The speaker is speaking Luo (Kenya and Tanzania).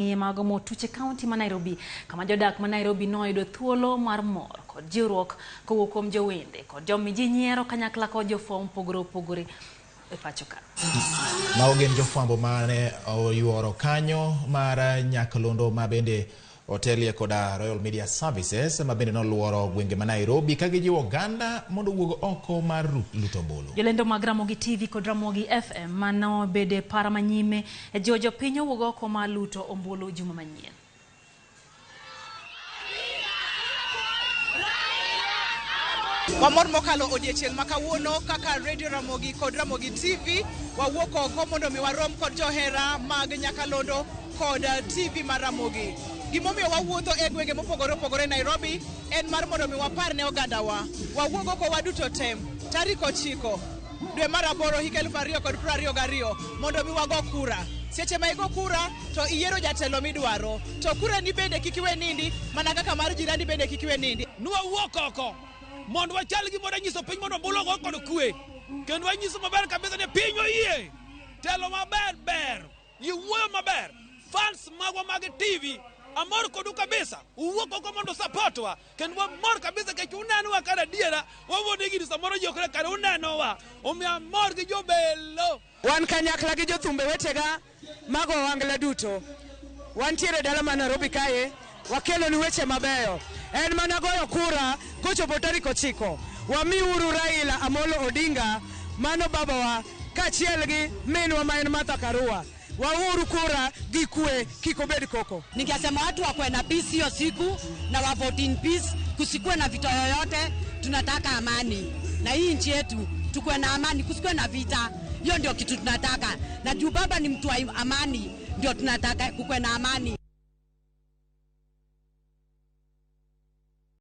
Mago motuch e kaunti ma Nairobi, kama jodak ma Nairobi noyudo thuolo mar mor kod jiwruok kowuok kuom jowende kod jomi ji nyiero kanyakla kod jofwambo mopogore opogore e pacho ka. Mago gin jofwambo mane oyuoro kanyo mar Nyakalondo ma bende otelie koda Royal Media Services ma bende noluoro gwenge ma Nairobi ka gijiwo oganda mondo owuog oko mar luto ombulu. Jolendo mag Ramogi TV kod Ramogi FM manobedo e para manyime e jiwo jopiny owuog oko mar luto ombulu juma manyien. Wamor mokalo odiechieng' ma kawuono kaka Radio Ramogi kod Ramogi TV wawuok oko mondo mi warom kod johera mag Nyakalondo kod TV mar Ramogi. Gimomiyo wawuotho e gwenge mopogore opogore Nairobi en mar mondo mi wapar ne ogandawa. Wawuog oko waduto tem tarik 9 dwe mar 8 higa 2022 mondo mi wago kura. Seche ma igo kura to iyiero jatelo midwaro. To kura ni bende kik iwe nindi mana kaka mar jirani bende kik iwe nindi. Nwawuok oko mondo wachal gi mondo nyiso piny mondo ombulu ogo kod kwe. Kendo wanyiso maber kabisa ni piny oyie. Telo maber ber. Iwuoyo maber. Fans magwa mag TV amor kodu kabisa. Uwuok oko mondo supportwa. Kendo wamor kabisa nikech unenowa kar adiera. Wawuondo gini samoro ji ok kare unenowa. Omiyo amor gi jobelo. Wan kanyakla gi jothumbe wetega mago ohangla duto. Wantiere dala ma Nairobi kae, wakelonu weche mabeyo. En mana goyo kura kochopo tarik 9. Wamiuru Raila Amolo Odinga, mano babawa, kaachiel gi minwa ma en Martha Karua. Wauru kura gi kwe, kik obed koko. Ningesema watu wakuwe na peace hiyo siku na wa vote in peace, kusikuwe na vita yoyote. Tunataka amani na hii nchi yetu, tukuwe na amani, kusikuwe na vita. Hiyo ndio kitu tunataka, na juu baba ni mtu wa amani, ndio tunataka kukuwe na amani.